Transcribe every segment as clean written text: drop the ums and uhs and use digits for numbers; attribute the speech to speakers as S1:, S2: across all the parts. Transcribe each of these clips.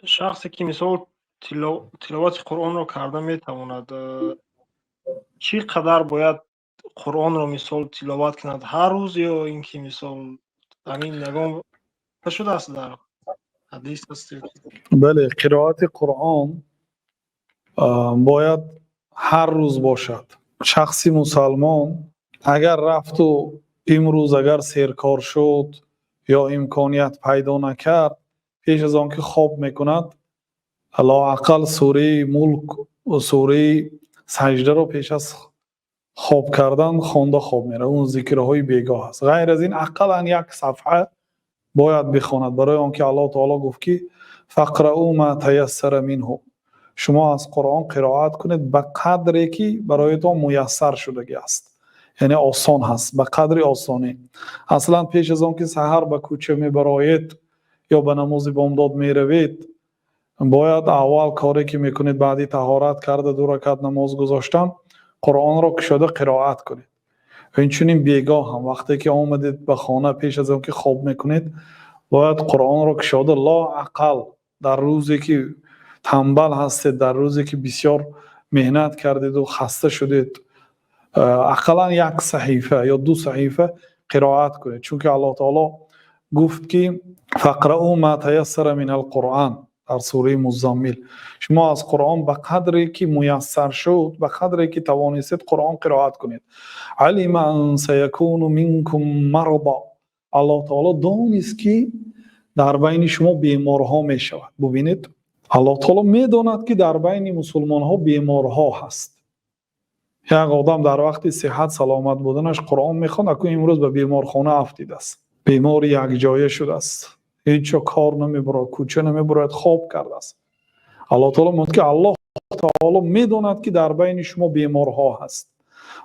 S1: Шахсе ки, мисол, тиловати Қуръонро карда метавонад, чӣ қадар бояд Қуръонро, мисол, тиловат кунад ҳар рӯз ё ин ки, мисол, ҳамин ягон шудааст, дар ҳадис аст?
S2: Бале, қироати Қуръон бояд ҳар рӯз бошад. Шахси мусалмон агар рафту имрӯз агар серкор шуд ё имконият пайдо накард, пеш аз он ки хоб мекунад, лоақал сураи Мулк, сураи Саҷдаро пеш аз хоб кардан хонда хоб меравад. Он зикрҳои бегоҳ аст. Ғайр аз ин, ақаллан як сафҳа бояд бихонад, барои он ки Аллоҳ таоло гуфт ки فاقرءوا ما تيسر منه, шумо аз Қуръон қироат кунед ба қадре ки бароятон муяссар шудагӣ аст, яъне осон ҳаст, ба қадри осонӣ. Аслан пеш аз он ки саҳар ба кӯча мебароед ё ба намози бомдод меравед, бояд аввал коре ки мекунед, баъди таҳорат карда, ду ракат намоз гузоштан, Қуръонро кушода қироат кунед. Инчунин бегоҳ ҳам, вақте ки омадед ба хона, пеш аз он ки хоб мекунед, бояд Қуръонро кушода лоақал дар рӯзе ки танбал ҳастед, дар рӯзе ки бисёр меҳнат кардеду хаста шудед, ақаллан як саҳифа ё ду саҳифа қироат кунед, чунки Аллоҳ таоло гуфт ки فاقرءوا ما تيسر من القرآن дар сураи Муззаммил. Шумо аз Қуръон ба қадре ки муяссар шуд, ба қадре ки тавонистед, Қуръон қироат кунед. علم أن سيكون منكم مرضى, Аллоҳ таоло донист ки дар байни шумо беморҳо мешавад. Бубинед, Аллоҳ таоло медонад, ки дар байни мусулмонҳо беморҳо ҳаст. Як одам дар вақти сиҳат саломат буданаш Қуръон мехонд, акун имрӯз ба беморхона афтидааст, бемори якҷоя шудааст, ҳеҷ ҷо кор намебурад, кӯча намебурад, хоб кардааст. Аллоҳ таоло мегӯяд ки Аллоҳ таоло медонад, ки дар байни шумо беморҳо ҳаст.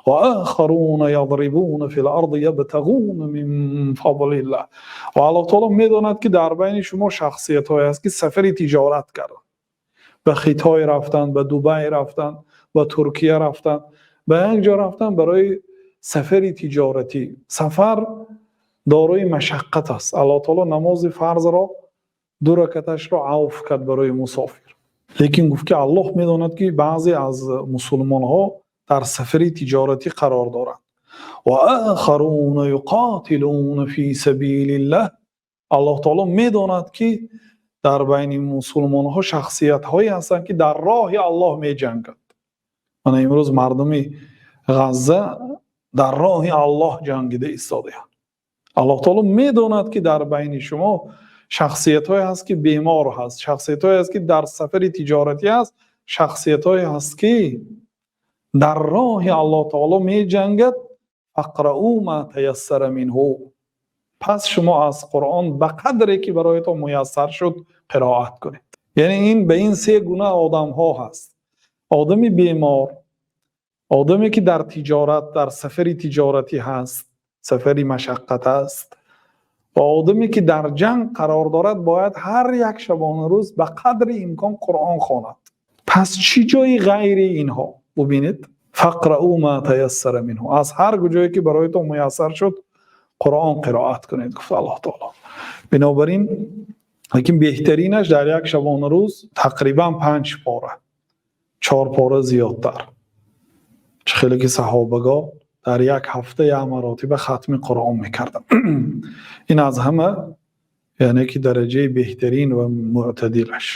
S2: وآخرون يضربون في الأرض يبتغون من فضل الله, ва Аллоҳ таоло медонад, ки дар байни шумо шахсиятҳое ҳаст, ки сафари тиҷорат карданд, ба Хитой рафтанд, ба Дубай рафтанд, ба Туркия рафтанд, ба як ҷо рафтанд барои сафари тиҷоратӣ. Сафар дорои машаққат аст. Аллоҳ таоло намози фарзро ду ракаташро авф кард барои мусофир, лекин гуфт ки Аллоҳ медонад, ки баъзе аз мусулмонҳо дар сафари тиҷоратӣ қарор доранд. وآخرون يقاتلون في سبيل الله, Аллоҳ таоло медонад, ки дар байни мусулмонҳо шахсиятҳое ҳастанд, ки дар роҳи Аллоҳ меҷанганд. Мана имрӯз мардуми Ғазза дар роҳи Аллоҳ ҷангида истодаанд. Аллоҳ таоло медонад, ки дар байни шумо шахсиятҳое ҳаст, ки бемор ҳаст, шахсиятҳое ҳаст, ки дар сафари тиҷоратӣ ҳаст, шахсиятҳое ҳаст, ки дар роҳи Аллоҳ таоло меҷангад. فاقرءوا ما تيسر منه, пас шумо аз Қуръон ба қадре ки бароятон муяссар шуд, қироат кунед. Яъне ин ба ин се гуна одамҳо ҳаст: одами бемор, одаме ки дар тиҷорат, дар сафари тиҷоратӣ ҳаст, сафари машаққат аст, ва одаме ки дар ҷанг қарор дорад, бояд ҳар як шабонарӯз ба қадри имкон Қуръон хонад. Пас чӣ ҷои ғайри инҳо? Бубинед, فاقرءوا ما تيسر منه, аз ҳар куҷое ки бароятон муяссар шуд, Қуръон қироат кунед, гуфт Аллоҳ таоло. Бинобар ин, лекин беҳтаринаш дар як шабонарӯз тақрибан панҷ пора, чор пора зиёдтар, чӣ хеле ки саҳобаго дар як ҳафта як маротиба хатми Қуръон мекарданд. Ин аз ҳама, яъне ки дараҷаи беҳтарин ва мӯътадилаш.